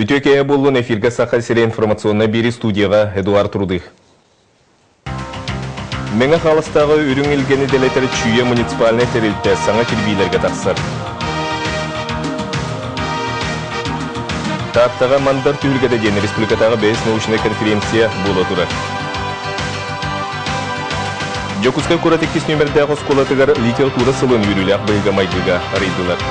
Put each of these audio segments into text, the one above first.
Үтүө киэһэ буоллун, эфиргэ Саха сирэ информационнай биэри студияҕа Эдуард Рудых. Мэҥэ Хаҥаластааҕы үрүҥ илгэни дэлэтэр Чүүйэ муниципальнай тэрилтэ саҥа кирбиилэргэ тахсар. Тааттаҕа Мандар түһүлгэтэ диэн республикатааҕы бэһис научнай конференция буола турар. Дьокуускай куорат иккис нүөмэрдээх оскуолатыгар литература сылын үөрүүлээх быһыыга-майгыга арыйдылар.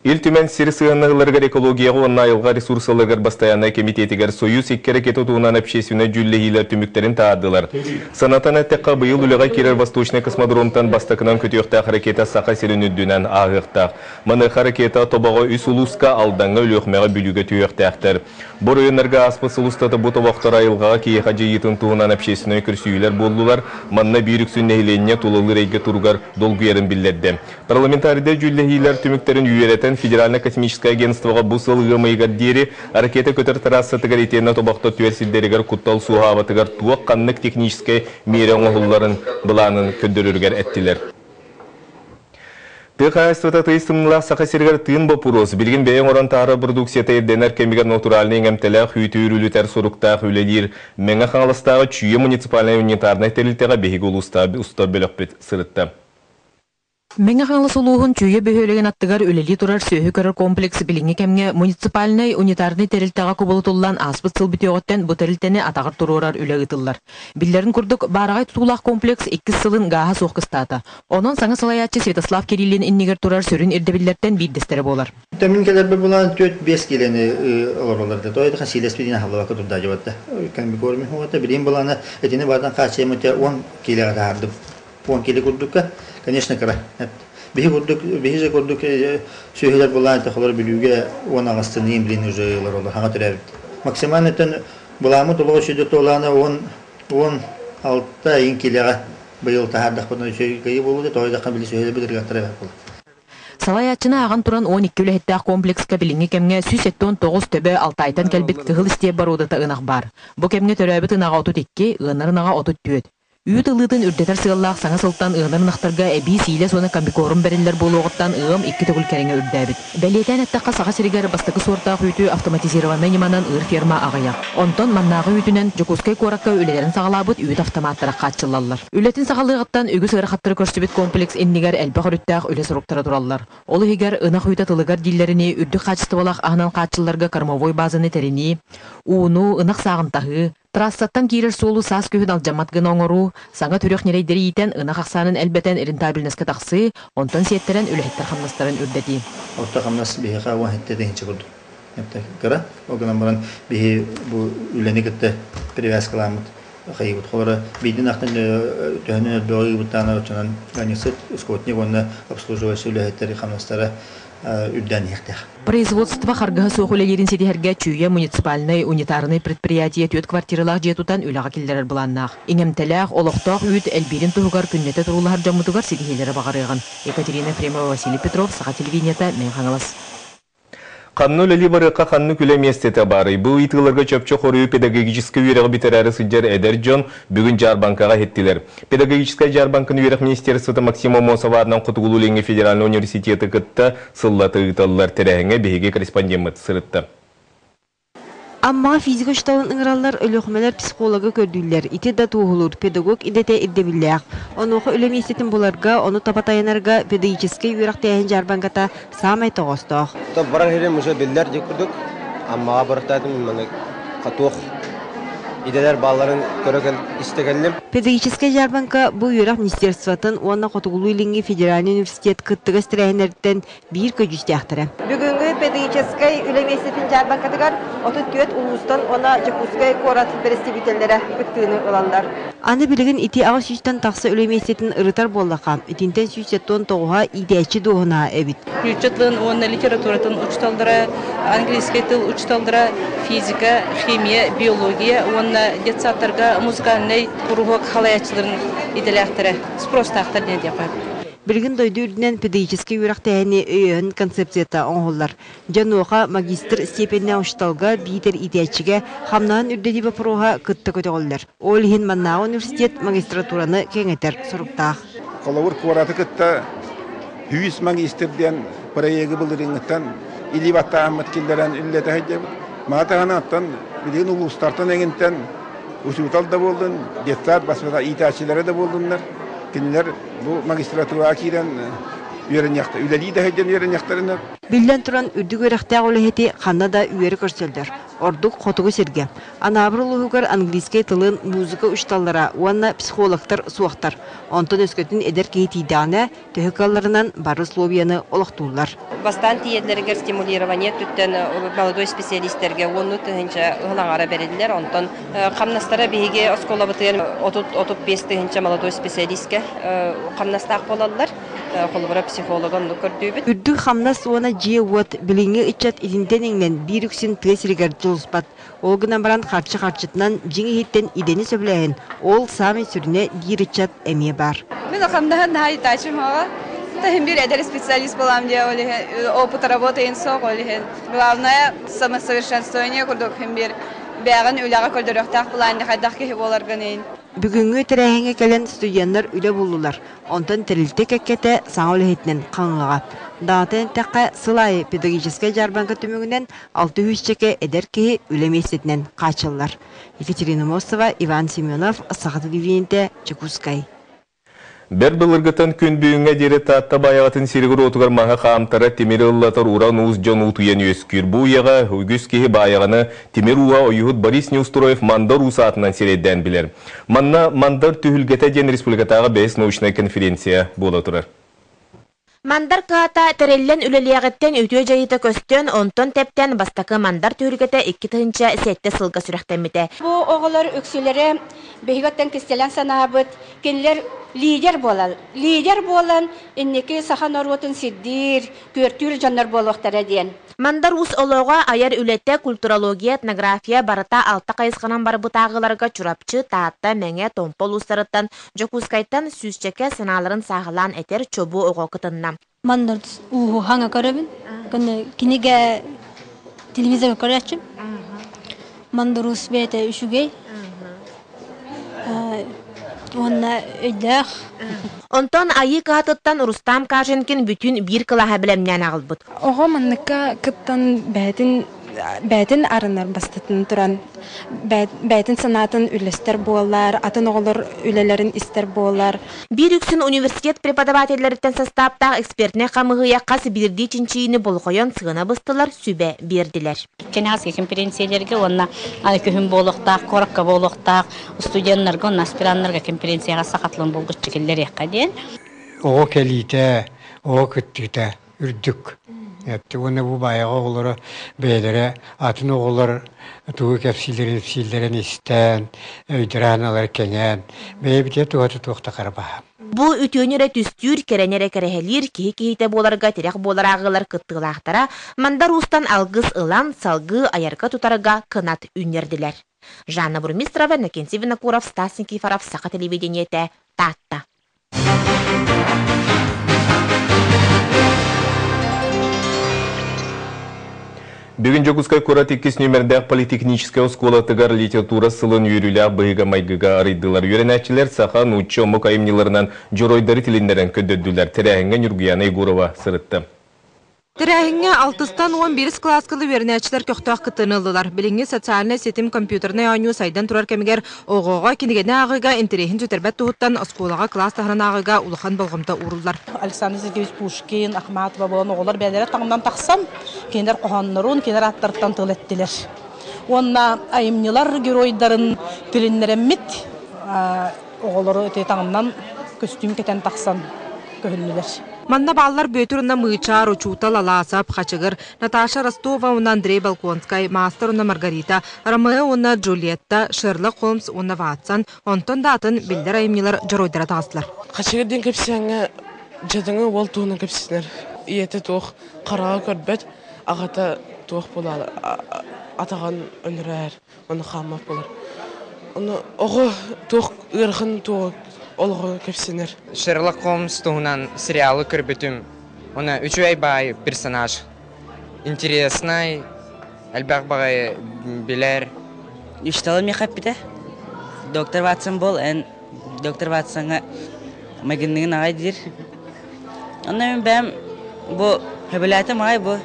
Ил Түмэн сир сыһыаннаһыыларыгар экологияҕа уонна айылҕа ресурсаларыгар бастайааннай кэмитиэтигэр Союз икки ракета туһунан общественнай дьүүллэһиилэр түмүктэрин таһаардылар. Санатан эттэххэ, быйыл үлэҕэ киирэр Восточнай космодромтан бастакынан көтүөхтээх ракета Саха сирин үрдүнэн ааһыахтаах. Маныаха ракета тобоҕо үс улууска, Алдаҥҥа, Өлүөхүмэҕэ, Бүлүүгэ түһүөхтээхтэр. Бу оройуоннарга ааспыт сыл устата бу тобохтор айылҕаҕа киһиэхэ дьайыытын туһунан общественнай көрсүһүүлэр буоллулар. Манна биир үксүн нэһилиэнньэ тулалыыр эйгэ туругар долгуйарын биллэрдэ. Парламентарийдар дьүүллэһиилэр түмүктэрин үөрэтэн Федеральнай космическай агентствоҕа бу сыл ыам ыйыгар диэри ракета көтөр трассатыгар итиэннэ тобохтор түһэр сирдэригэр куттал суоһаабатыгар туох-ханнык техническэй миэрэ оҥоһулларын былаанын көрдөрөрүгэр эттилэр. Тыа хаһаайыстыбата тыйыс тымныылаах Саха сиригэр тыын боппуруос, билигин бэйэ оҥорон таһаарар продукцията ирдэнэр кэмигэр натуральнай иҥэмтэлээх үүтү үрүлүтэр суруктаах үлэлиир Мэҥэ Хаҥаластааҕы Чүүйэ муниципальнай унитарнай тэрилтэҕэ биһиги улуустааҕы устар бөлөхпүт сырытта. Мэҥэ Хаҥалас улууһун Чүүйэ бөһүөлэгин аттыгар үлэлии турар сүөһү көрөр комплекс билиҥҥи кэмҥэ муниципальнай унитарнай тэрилтэҕэ кубулутуллан ааспыт сыл бүтүөҕүттэн бу тэрилтэни атаҕар туруорар үлэ ыытыллар. Биллэрин курдук, баараҕай тутуулаах комплекс иккис сылын гааһа суох кыстаата. Онон саҥа салайааччы Святослав Кириллин иннигэр турар сүрүн ирдэбиллэртэн биирдэстэрэ буолар. Мин кэлэрбэр булаан 4-5 киилэни олороллор да. Той сиилэспитин аһыллыбакка турдаажыбатта. Комбикорм хуата билин булаана этини баатан хааччыйамыта 10 киилэҕэ таһаардым. 10 кило курдукка, конечно, кыра. Биһи курдук, биһи же курдук сүөһүлэр булаан холор бүлүүгэ 10 аҕыстыныым билин уже олоролор хаҥа төрөөбүт. Максимально былааммыт олоҕо сүдэ туолаана 10 16 ыйын килэҕэ быйыл таһаардахпытына үчүгэй кыайыы буолуо тоҕо диэтэххэ били сүөһүлэрбит ырыгаттара эбэт буолар. Салайааччыны ааҕан туран 12 үлэһиттээх комплекска билиҥҥи кэмҥэ 179 төбө Алтайтан кэлбит кыһыл истиэп боруодата ынах баар. Бу кэмҥэ төрөөбүт ынаҕа 32, ыанар ынаҕа 34. Үүт ылыытын үрдэтэр сыаллаах саҥа сылтан ыанар ынахтарга эбии сиилэс уонна комбикорм бэриллэр буолуоҕуттан ыам икки төгүл кэриҥэ үрдээбит. Бэлиэтээн эттэххэ, Саха сиригэр бастакы суортаах үүтү автоматизированнай ньыманан ыыр ферма аҕыйах. Онтон маннааҕы үүтүнэн Дьокуускай куоракка үлэлэрин саҕалаабыт үүт автоматтара хааччыллаллар. Үлэтин саҕалыаҕыттан үгүс ыарахаттары көрсүбүт комплекс иннигэр элбэх өрүттээх үлэ соруктара тураллар. Ол иһигэр ынах үүтэ тылыгар дииллэринии үрдүк хаачыстыбалаах аһынан хааччылларга кормовой базаны тэринии, ууну, ынах сааҕын таһыы, Трассаттан киирэр суолу саас-күһүн алдьаммат гына оҥоруу, саҥа төрүөх ньирэйдэри иитэн, ынах ахсаанын элбэтэн рентабельноска тахсыы, онтон сиэттэрэн үлэһиттэр хамнастарын үрдэтии. Орто хамнас биһиэхэ 17 тыһыынча курдук кыра. Ол гынан баран биһи бу үлэни кытта привязкаламмыт хайыыбыт. Холобура биирдин ахтан төһөнөн элбэҕи ыыбыттаана оччонон ыанньыксыт, скотник уонна обслуживающий үлэһиттэр хамнастара үрдээн иһиэхтээх. Производство харгыһа суох үлэлиирин ситиһэргэ Чүүйэ муниципальнай унитарнай предприятие түөрт квартиралаах дьиэ тутан үлэҕэ киллэрэр былааннаах. Иҥэмтэлээх, олохтоох үүт элбиирин туһугар күннэтэ туруулаһар дьоммутугар ситиһиилэри баҕарыаҕын. Екатерина Ефремова, Василий Петров, Саха телевидениета, Мэҥэ Хаҥалас. Ханна үлэлии барыахха ханнык үлэ миэстэтэ баарый? Бу ыйытыыларга чопчу хоруйу педагогическай үөрэҕи бүтэрээри сылдьар эдэр дьон бүгүн дьаарбаҥкаҕа иһиттилэр. Педагогическай дьаарбаҥканы үөрэх министерствота Максим Аммосов аатынан Хотугулуу-Илиҥҥи федеральнай университеты кытта сыллата ыыталлар. Тэрээһиҥҥэ биһиги корреспондеммыт сырытта. Аммаҕа физика учууталын ыҥыраллар, Өлүөхүмэлэр психологы көрдүүллэр. Ити да туоһулуур, педагог идэтэ ирдэбиллээх. Онуоха үлэ миэстэтин буларга, ону таба тайанарга педагогическай үөрэхтээһин дьаарбаҥката саамай тоҕоостоох. Барар сирим уже биллэр дии курдук. Аммаҕа барытаатым маннык туох идэлэр баалларын көрө истэ кэллим. Педагогическай дьаарбаҥка бу үөрэх министерствотын уонна Хотугулуу-Илиҥҥи федеральнай университет кыттыгас тэрээһиннэриттэн биир көдьүүстээхтэрэ. Бүгүҥҥү педагогическай үлэ миэстэтин дьаарбаҥкатыгар 34 улуустан уонна Дьокуускай куорат бэрэстэбиитэллэрэ кыттыыны ылаллар. Аны билигин ити 800-тэн тахса үлэ миэстэтин ырытар буоллахха, итинтэн 179-һа иитээччи дуоһунаһа эбит. Нуучча тылын уонна литературатын учууталлара, английскай тыл учууталлара, физика, химия, биология уонна детсадтарга музыкальнай куруһуок халайааччыларын идэлээхтэрэ, спростаахтар диэн диэххэ. Билигин дойду үрдүнэн педагогическай үөрэхтээһини өйөөһүн концепцията оҥоһуллар. Дьонуоха магистр степеннээх учууталга биитэр иитээччигэ хамнаһын үрдэтии боппуруоһа кытта көтөҕүллэр. Ол иһин маннааҕы университет магистратураны кэҥэтэр соруктаах. Холобур, куораты кытта 100 магистр диэн проегы былырыыҥҥыттан илии баттааммыт киллэрэн үллэтэ сылдьабыт. Маны таһынан оттон билигин улуустартан эҥинтэн учуутал да буоллун, детсад баспата иитээччилэрэ да буоллуннар, кинилэр бу магистратураҕа киирэн үөрэниэхтэр, үлэлии да сылдьан үөрэниэхтэринэ. Биллэн туран, үрдүк үөрэхтээх үлэһити ханна да үөрэ көрсөллөр. Ордук хотугу сиргэ. Анаабыр улууһугар английскай тылын, музыка учууталлара уонна психологтар суохтар. Онтон өскөтүн эдэр киһи тиийдэҕинэ, төһө кыалларынан бары условияны олохтууллар. Бастаан тиийэллэригэр стимулирование өттүттэн молодой специалистэргэ уонну тыһыынча ыһыл аҥара бэриллэр. Онтон хамнастара биһиги оскуолабытыгар 30-35 тыһыынча молодой специалистка хамнастаах буолаллар. Холобура, психолога оннук көрдүүбүт. Үрдүк хамнас уонна дьиэ-уот билиҥҥи ыччат итинтэн иҥнэн биир үксүн тыа сиригэр дьулуспат. Ол гынан баран харчы харчытынан дьиҥ иһиттэн идэни сөбүлээһин ол саамай сүрүнэ диир ыччат эмиэ баар. Мин хамнаһын наһаа итаачым аҕа. Таһым бир эдэр специалист буолам диye ол иһин опыт работы суох ол иһин. Главное самосовершенствование курдук хим бир бэҕин үлэҕэ көрдөрүөхтээх былаан хайдах киһи буоларгын иһин. Бүгүҥҥү тэрээһиҥҥэ кэлэн студеннар үлэ буллулар. Онтон тэрилтэ кэккэтэ саҥа үлэһитинэн хаҥыаҕа. Даҕатан эттэххэ, сыл аайы педагогическай дьаарбаҥка түмүгүнэн 600 эдэр киһи үлэ миэстэтинэн хааччыллар. Екатерина Мостова, Иван Семенов, Саха телевидениетэ, Дьокуускай. Бэрт былыргыттан күн бүгүҥҥэ диэри Таатта Баайаҕатын сиригэр-уотугар маһы хаамтара тимири ыллатар уран уус дьон уутуйан үөскүүр. Бу үйэҕэ үгүс киһи Баайаҕаны тимир ууһа ойууһут Борис Неустроев Мандар Уус аатынан сирэйдээн билэр. Манна Мандар түһүлгэтэ диэн республикатааҕы бэһис научнай конференция буола турар. Мандар кыһата тэриллэн үлэлиэҕиттэн үтүө дьайыыта көстөн, онтон тэптэн бастакы Мандар түһүлгэтэ 2007 сылга сүрэхтэммитэ. Бу оҕолор үксүлэрэ биһиги кистэлэн санаабыт, кинилэр лидер буолан, лидер буолан инники саха норуотун сирдиир, күөртүүр дьоннор буолуохтара диэн. Мандар Уус олоҕо, айар үлэтэ, культурология, этнография барыта алта хайысханан барбыт ааҕыыларга Чурапчы, Таатта, Мэҥэ, Томпо улуустарыттан, Дьокуускайтан сүүсчэкэ санааларын сааһылаан этэр чобуо оҕо кытынна. Мандар ууһу хаҥа көрөбүн. Кинигэ телевизорга көрөөччүм. Мандар уус бэйэтэ үчүгэй. Уонна өйдөөх. Онтон Айыы кыһатыттан Рустам Каженкин бүтүн биир кылааһа бэлэмнээн аҕалбыт. Оҕо манныкка кыттан бэйэтин бэйэтин арынар бастатын туран бэйэтин санаатын үллэстэр буолар, атын оҕолор үлэлэрин истэр буолар. Биир үксүн университет преподавателлэриттэн састааптаах экспертнэй хамыыһыйа хас биирдии чинчийиини болҕойон сыана быстылар, сүбэ биэрдилэр. Кэнэҕэски конференцияларга уонна күһүн буолуохтаах, куоракка буолуохтаах студеннарга уонна аспираннарга конференцияҕа сахатылын булгуччу киллэриэххэ диэн. Оҕо кэлиитэ, оҕо кыттыыта үрдүк. Уонна бу баайаҕа оҕолоро бэйэлэрэ атын оҕолор тугу кэпсииллэрин ипсииллэрин истэн, өйдөрө-санаалара кэҥээн, бэйэбитигэр туһата туох да харабаһа. Бу үтүөнү эрэ түстүүр, кэрэни эрэ кэрэһэлиир, киһи киһитэ буоларга тирэх буолар ааҕыылар кыттыылаахтара Мандар Уустан алгыс ылан, салгыы айарга-тутарга кынат үүннэрдилэр. Жанна Бурмистрова, Иннокентий Винокуров, Стас Никифоров, Саха телевидениетэ, Таатта. Бүгүн Дьокуускай куорат иккис нүөмэрдээх политехническай оскуолатыгар литература сылын үөрүүлээх быһыыга-майгыга арыйдылар. Үөрэнээччилэр саха, нуучча, омук айымньыларынан дьоруойдары тилиннэрэн көрдөрдүлэр. Тэрээһиҥҥэ Ньургуяна Егорова сырытта. Тэрээһиҥҥэ алтыстан 11 кылааскалы үөрэнээччилэр көхтөөх кыттыыны ыллылар. Билиҥҥи социальнай ситим компьютернай оонньуу сайдан турар кэмигэр оҕоҕо кинигэни ааҕыыга интэриэһин сүтэрбэт туһуттан оскуолаҕа кылаас таһынан ааҕыыга улахан болҕомто ууруллар. Александр Сергеевич Пушкин, Ахматова буолан оҕолор бэйэлэрэ таҥнан тахсан, кинилэр хоһооннорун, кинилэр ааттарыттан тыл эттилэр. Уонна айымньылар геройдарын тилиннэрэммит оҕолору ити таҥнан көстүүм кэтэн тахсан көһүннүлэр. Манна бааллар Бүөтүр уонна Мыычаар, учуутал Алаасап, Хачыгыр, Наташа Ростова уонна Андрей Болконскай, маастар уонна Маргарита, Ромео уонна Джульетта, Шерлок Холмс уонна Ватсон, онтон да атын биллэр айымньылар дьоруойдара таҕыстылар. Хачыгыр диэн кэпсээҥҥэ дьадаҥы уол туһунан кэпсэнэр. Ийэтэ туох хараҕа көрбөт, аҕата туох буолаары атаҕын өлөрөр, ону хааммат буолар. Ону оҕо туох ыарахан туох олоҕу кэпсэнэр. Шерлок Холмс туһунан сериалы көрбүтүм. Уна үчүгэй баай персонаж. Интересный, элбэх баҕайы билэр. Үчталы миэхэ эппитэ. Доктор Ватсон бол, эн доктор Ватсоҥҥа майгынныгын аҕай диир. Онно мин бэйэм бу сөбүлээтим аҕай бу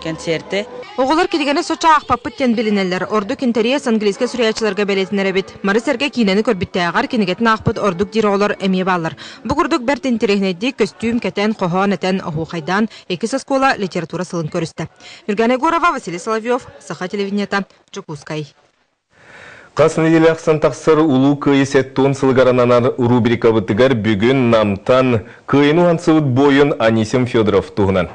концерты. Оҕолор кинигэни соччо аахпаппыт диэн билинэллэр. Ордук интэриэс английскай суруйааччыларга бэлиэтэнэр эбит. Мары сэргэ киинэни көрбүттээҕэр кинигэтин аахпыт ордук диир оҕолор эмиэ бааллар. Бу курдук бэрт интэриэһинэйдик көстүүм кэтэн, хоһоон этэн, оһуохайдаан иккис оскуола литература сылын көрүстэ. Нюргана Егорова, Василий Соловьев, Саха телевидениета, Дьокуускай. Хас нэдиэлэ ахсын тахсар Улуу Кыайыы сэттион сылыгар ананар рубрикабытыгар бүгүн Намтан Кыайыны уһансыбыт буойун Анисим Федоров туһунан.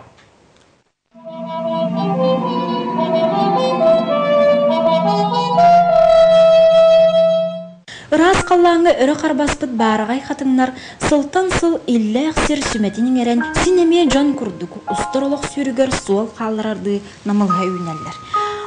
Ыраас халлааҥҥа өрө харбаспыт баараҕай хатыҥнар сылтан сыл иллээх сир сүмэтин иҥэрэн, син эмиэ дьон курдук устар олох сүүрүгэр суол хаалларардыы намылыһа үүнэллэр.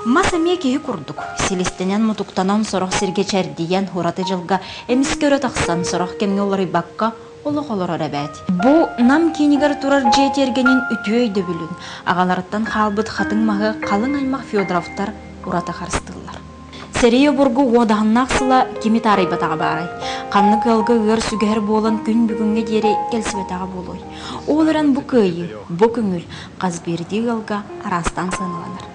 Мас эмиэ киһи курдук, силистэнэн-мутуктанан сорох сиргэ чэрдийэн, ураты дьылга эмискэ өрө тахсан, сорох кэмҥэ уларыйбакка олох олорор эбээт. Бу Нам киинигэр турар дьиэ тиэргэнин үтүө өйдөбүлүн, аҕаларыттан хаалбыт хатыҥ маһы халыҥ аймах Федоровтар ураты харыстыыллар. Сэрии обургу уодаһыннаах сыла кими таарыйбатаҕа баарай? Ханнык ыалга ыар сүгэһэр буолан күн бүгүҥҥэ диэри кэлсибэтэҕэ буолуой? Ол эрэн бу кыайыы, бу көҥүл хас биирдии ыалга араастаан сыаналанар.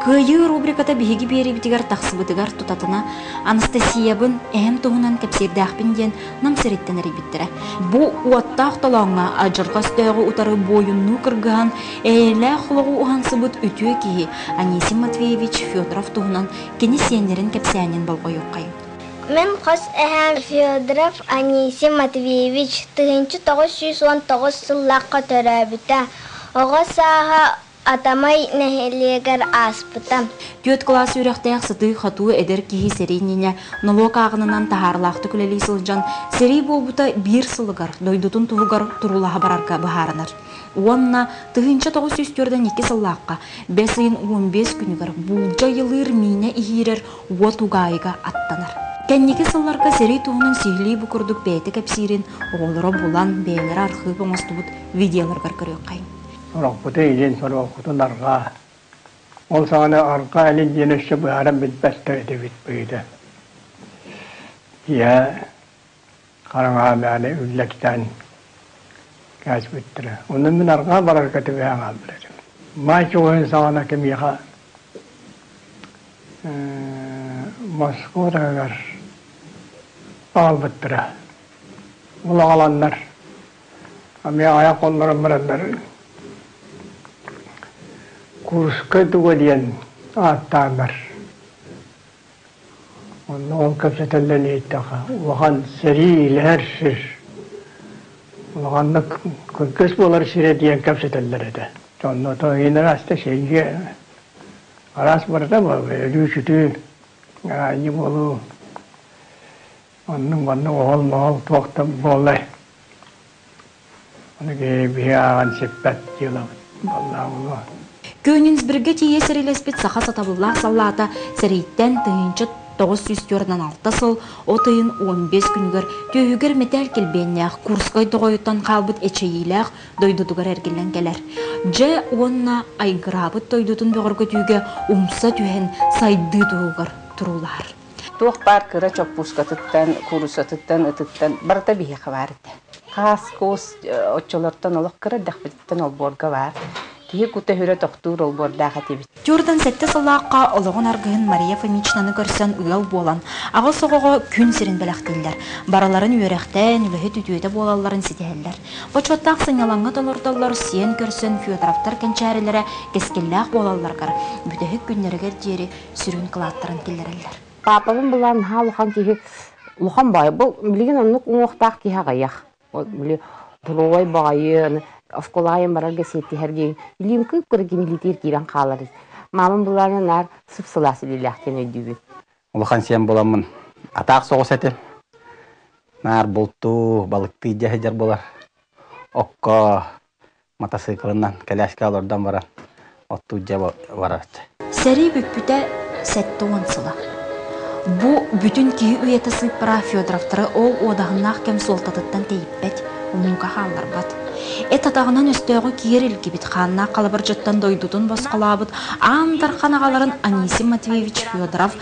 Кыайыы рубриката биһиги биэриибитигэр тахсыбытыгар тутатына Анастасиябын эһэм туһунан кэпсиирдээхпин диэн Нам сириттэн эрийбиттэрэ. Бу уоттаах толооҥҥо адьырҕа өстөөҕү утары буойуннуу кыргыһан, эйэлээх олоҕу уһансыбыт үтүө киһи Анисим Матвеевич Федоров туһунан кини сиэннэрин кэпсээнин болҕойуоххайыҥ. Мин хос эһээм Федоров Анисим Матвеевич 1919 сыллаахха төрөөбүтэ. Оҕо сааһа Атамай нэһилиэгэр ааспыта. Түөрт кылаас үөрэхтээх сытыы-хотуу эдэр киһи сэрии иннинэ нолуок ааҕынынан таһаарылаахтык үлэлии сылдьан, сэрии буолбута биир сылыгар дойдутун туһугар туруулаһа барарга быһаарынар. Уонна 1942 сыллаахха бэс ыйын 15 күнүгэр буулдьа ыйылыыр миинэ иһиирэр уот угаайыга аттанар. Кэнники сылларга сэрии туһунан сиһилии бу курдук бэйэтэ кэпсиирин оҕолоро булан, бэйэлэрэ архыып оҥостубут видеоларыгар көрүөххэйиҥ. Сорохпутун илин, сорохпутун арҕаа. Ол саҕана арҕаа илин диэн өссө быһааран билбэттэр этибит быһыыта. Киэһэ хараҥаҕа мээнэ үллэктээн кээспиттэрэ. Онно мин арҕаа барарга түбэһэн хаалбыт этим. Маай чугаһын саҕана кимиэхэ Москва таһыгар аҕалбыттара. Ол аҕаланнар Эмиэ айах хоннорон бараннар Курскай туга диэн ааттааннар. Онно ол кэпсэтэллэрин иһиттэххэ улахан сэрии илэһэр сир, улаханнык кыргыс буолар сирэ диэн кэпсэтэллэр этэ. Онно иһинэн аста сэриигэ араас барыта өлүү-сүтүү, аанньы буолуу Оннук-маннык оһол-моһол туох да буоллай. Ону киһи биһи ааҕан сиппэт дьыалабыт буоллаҕа буолуо. Кёнигсбергэ тиийэ сэриилэспит саха сатабыллаах саллаата сэрииттэн 1946 сыл от ыйын 15 күнүгэр түөһүгэр мэтээл килбиэннээх Курскай доҕойуттан хаалбыт эчэйиилээх дойдутугар эргиллэн кэлэр. Дьэ уонна айгыраабыт дойдутун бөҕөргөтүүгэ умса түһэн сайдыы туһугар туруулаһар. Туох баар кыра чоппуускатыттан, кууруссатыттан, ытыттан барыта биһиэхэ баар этэ. Хаас-куус оччолортон олох кыра эрдэхпититтэн олбуорга баар. Киһи кута-сүрэ тохтуур олбуордаах этибит. Тюрдан сэттэ сыллаахха олоҕун аргыһын Мария Фомичнаны көрсөн ыал буолан, аҕыс оҕоҕо күн сирин бэлэхтииллэр. Барыларын үөрэхтээн, үлэһит үтүөтэ буолалларын ситиһэллэр. Бочуоттаах сынньалаҥҥа толордоллор сиэн көрсөн Федоровтар кэнчээрилэрэ кэскиллээх буолалларыгар бүтэһик күннэригэр диэри сүрүн кылааттарын киллэрэллэр. Паапабын булан наһаа улахан киһи улахан баҕайы бу билигин оннук уҥуохтаах киһи аҕыйах. Били туруой баҕайы оскуолаайын барарга сиэттиһэргэ илиим кыып-кыра кимилиитигэр киирэн хаалар. Маамам булаана наар сып-сылаас илиилээх диэн өйдүүбүн. Улахан сиэн буламмын атаах соҕус этим. Наар бултуу, балыктыы дьэ сылдьар буолар. Окко матасыыкылынан кэлээскэ олордон баран оттуу дьэ барарт. Сэрии бүппүтэ 70 сыла. Бу бүтүн киһи үйэтэ сыыппара Федоровтары ол уодаһыннаах кэм суолтатыттан тэйиппэт, умнууга хаалларбат. Эт атаҕынан өстөөҕү киэр илгибит, хааннаах халабырдьыттан дойдутун босхолообут аан дархан аҕаларын Анисим Матвеевич Федоров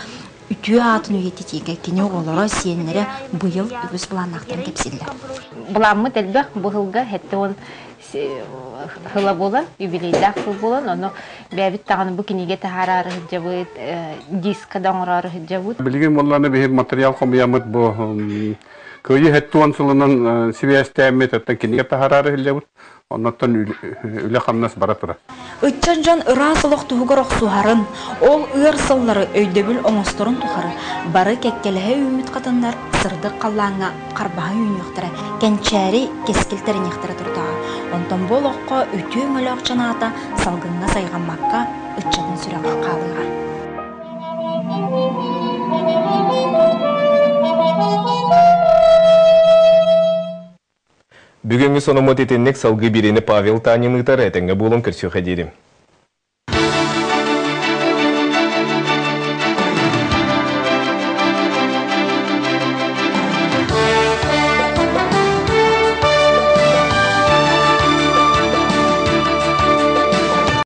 үтүө аатын үйэтитиигэ кини оҕолоро, сиэннэрэ быйыл үгүс былааннаахтарын кэпсииллэр. Былааммыт элбэх, бу сылга 70 Сыла буолан, юбилейдаах сыл буолан, ону бэйэбит даҕаны бу кинигэ таһаараары сылдьабыт, диска да оҥороору сылдьабыт. Билигин буоллаҕына биһи материал хомуйаммыт бу Кыайыы 70 сылынан сибээстээммит, оттон кинигэ таһаараары сылдьабыт. Оннуттан үлэ-хамнас бара турар. Ыччат дьон ыраас олох туһугар охсуһарын, ол ыар сыллары өйдөбүл оҥосторун тухары бары кэккэлэһэ үүммүт хатыннар сырдык халлааҥҥа харбаһа үүнүөхтэрэ, кэнчээри кэскил тэриниэхтэрэ турдаҕа. Онтон бу олоххо үтүө өҥөлөөх дьон аата салгыҥҥа сайҕаммакка, ыччатын сүрэҕэр хаалыаҕа. Бүгүҥҥү сонуммут итинник салгыы биэриини Павел Танин ыытар, этэҥҥэ буолун көрсүөххэ диэри.